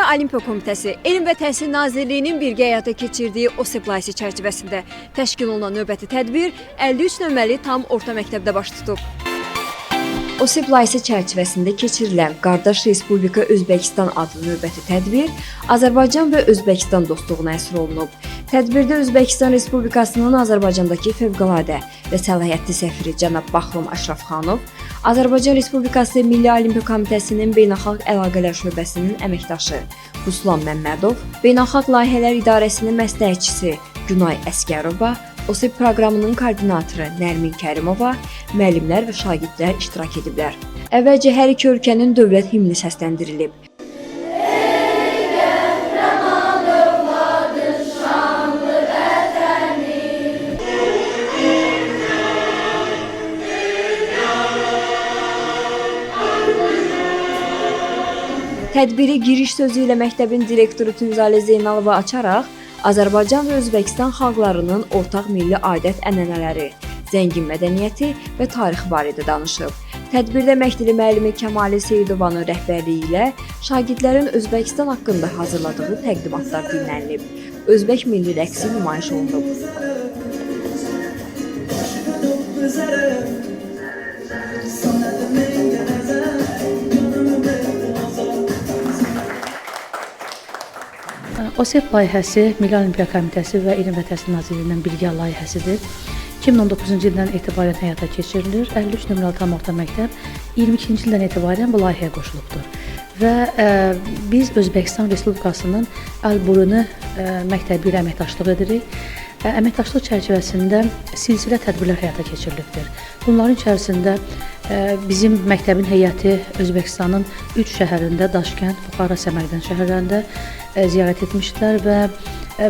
Olimpiya Komitəsi, Elm və Təhsil Nazirliyinin birgə həyata keçirdiyi OSEP layihəsi çərçivəsində təşkil olunan növbəti tədbir 53 nömrəli tam orta məktəbdə baş tutub. OSEP layihəsi çərçivəsində keçirilən Qardaş Respublika Özbəkistan adlı növbəti tədbir Azərbaycan və Özbəkistan dostluğuna həsr olunub. Tədbirdə Özbəkistan Respublikasının Azərbaycandakı fövqəladə və səlahiyyətli səfiri cənab Baxrom Əşrəfxanov, Azərbaycan Respublikası Milli Olimpiya Komitəsinin Beynəlxalq Əlaqələr Şöbəsinin əməkdaşı Ruslan Məmmədov, Beynəlxalq Layihələr İdarəsinin məsləhətçisi Günay Əsgərova, OSEP proqramının koordinatoru Nərmin Kərimova, müəllimlər və şagirdlər iştirak ediblər. Əvvəlcə hər iki ölkənin dövlət himni səsləndirilib. Tədbiri giriş sözü ilə məktəbin direktoru Tünzalə Zeynalova açaraq Azərbaycan və Özbəkistan xalqlarının ortaq milli adət-ənənələri, zəngin mədəniyyəti və tarixi barədə danışıb. Tədbirdə məktəbi müəllimi Kəmalə Seyidovanın rəhbərliyi ilə şagirdlərin Özbəkistan haqqında hazırladığı təqdimatlar dinlənilib. Özbək milli rəqsi nümayiş olunub. OSEP layihəsi Milli Olimpiya Komitəsi və Elm və Təhsil Nazirliyinin birgə layihəsidir. 2019-cu ildən etibarən həyata keçirilir. 53 nömrəli tam orta məktəb 22-ci ildən etibarən bu layihəyə qoşulubdur. Və biz Özbəkistan Respublikasının Əl-Buruni məktəbi ilə əməkdaşlıq edirik. Əməkdaşlıq çərçivəsində silsilə tədbirlər həyata keçirilibdir. Bunların içərisində bizim məktəbin heyəti Özbəkistanın 3 şəhərində, Daşkənd, Buxara, Səmərqənd şəhərlərində ziyarət etmişdilər və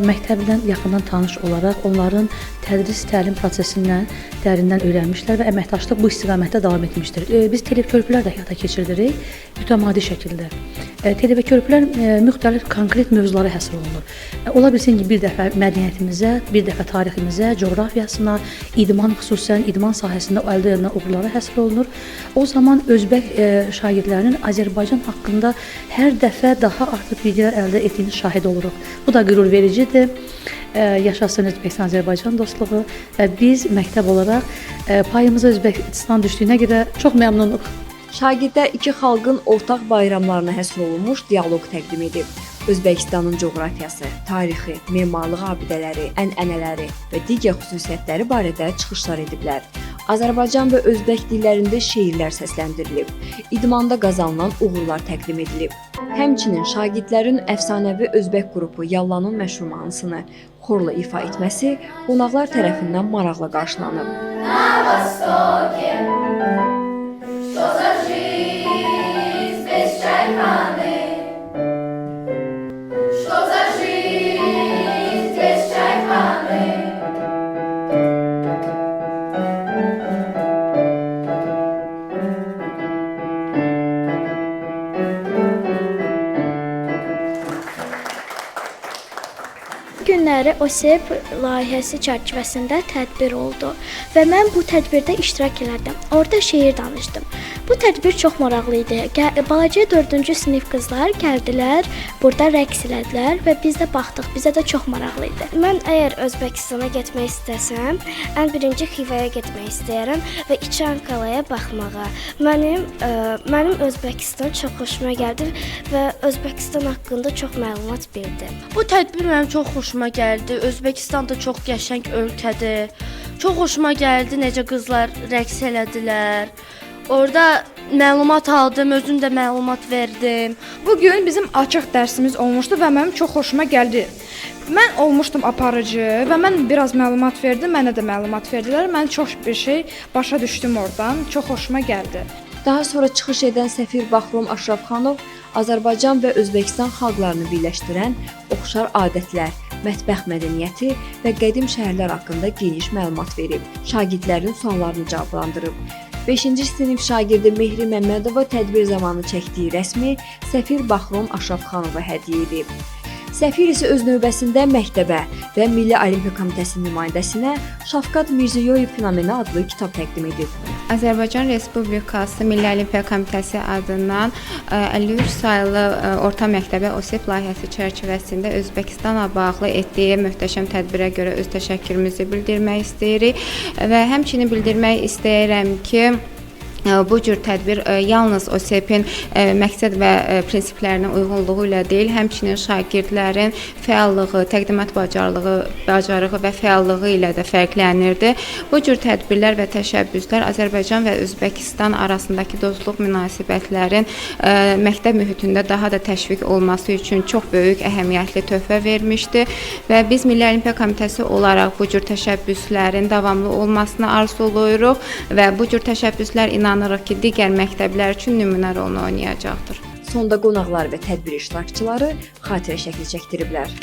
məktəblə yaxından tanış olaraq onların tədris-təlim prosesindən dərindən öyrənmişlər və əməkdaşlıq bu istiqamətdə davam etmişdir. Biz telekörpülər də həyata keçiririk mütəmadi şəkildə. Telekörpülər müxtəlif konkret mövzulara həsr olunur. Ola bilsin ki, bir dəfə mədəniyyətimizə, bir dəfə tariximizə, coğrafiyasına, idman, xüsusən idman sahəsində əldə edilən uğurlara həsr olunur. O zaman özbək şagirdlərinin Azərbaycan haqqında hər dəfə daha artıq bilgilər əldə etdiyini şahid oluruq. Bu da qürur vericidir. Yaşasın Özbəkistan-Azərbaycan dostluğu və biz məktəb olaraq payımıza Özbəkistan düşdüyünə görə çox məmnunuq. Şagirdlər iki xalqın ortaq bayramlarına həsr olunmuş dialoq təqdim edib. Özbəkistanın coğrafiyası, tarixi, memarlıq abidələri, ənənələri və digər xüsusiyyətləri barədə çıxışlar ediblər. Azərbaycan və özbək dillərində şeirlər səsləndirilib. İdmanda qazanılan uğurlar təqdim edilib. Həmçinin şagirdlərin əfsanəvi özbək qrupu Yallanın məşhur mahnısını xorla ifa etməsi qonaqlar tərəfindən maraqla qarşılanıb. Günləri OSEP layihəsi çərçivəsində tədbir oldu və mən bu tədbirdə iştirak elədim. Orada şeir danışdım. Bu tədbir çox maraqlı idi. Balaca 4-cü sinif qızlar gəldilər, burada rəqs elədilər və biz də baxdıq. Bizə də çox maraqlı idi. Mən əgər Özbəkistana getmək istəsəm, ən birinci Xivaya getmək istəyirəm və İçankalaya baxmağa. Mənim Özbəkistan çox xoşuma gəldi və Özbəkistan haqqında çox məlumat bildim. Bu tədbir mənim çox xoşuma gəldi. Özbəkistan da çox qəşəng ölkədir. Çox xoşuma gəldi necə qızlar rəqs elədilər. Orada məlumat aldım, özüm də məlumat verdim. Bugün bizim açıq dərsimiz olmuşdu və mənim çox xoşuma gəldi. Mən olmuşdum aparıcı və mən biraz məlumat verdim, mənə də məlumat verdilər. Mən çox bir şey başa düşdüm oradan. Çox xoşuma gəldi. Daha sonra çıxış edən səfir Baxrom Əşrəfxanov Azərbaycan və Özbəkistan xalqlarını birləşdirən oxşar adətlər, mətbəx mədəniyyəti və qədim şəhərlər haqqında geniş məlumat verib. Şagirdlərin suallarını cavablandırıb. 5-ci sinif şagirdi Mehri Məmmədova tədbir zamanı çəkdiyi rəsmi səfir Baxrom Əşrəfxanova hədiyyə edib. Səfir isə öz növbəsində məktəbə və Milli Olimpiya Komitəsinin nümayəndəsinə Şavkat Mirziyoyev fenomeni adlı kitab təqdim edib. Azərbaycan Respublikası Milli Olimpiya Komitəsi adından 53 saylı orta məktəbə OSEP layihəsi çərçivəsində Özbəkistanla bağlı etdiyi möhtəşəm tədbirə görə öz təşəkkürümüzü bildirmək istəyirik və həmçinin bildirmək istəyirəm ki, bu cür tədbir yalnız OSEP-in məqsəd və prinsiplərinə uyğunluğu ilə deyil, həmçinin şagirdlərin fəallığı, təqdimat bacarığı və fəallığı ilə də fərqlənirdi. Bu cür tədbirlər və təşəbbüslər Azərbaycan və Özbəkistan arasındakı dostluq münasibətlərin məktəb mühitində daha da təşviq olması üçün çox böyük əhəmiyyətli töhfə vermişdi və biz Milli Olimpiya Komitəsi olaraq bu cür təşəbbüslərin davamlı olmasını arzulayırıq və bu cür təşəbbüslər inanırıq ki, digər məktəblər üçün nümunə rolunu oynayacaqdır. Sonda qonaqlar və tədbir iştirakçıları xatirə şəkli çəkdiriblər.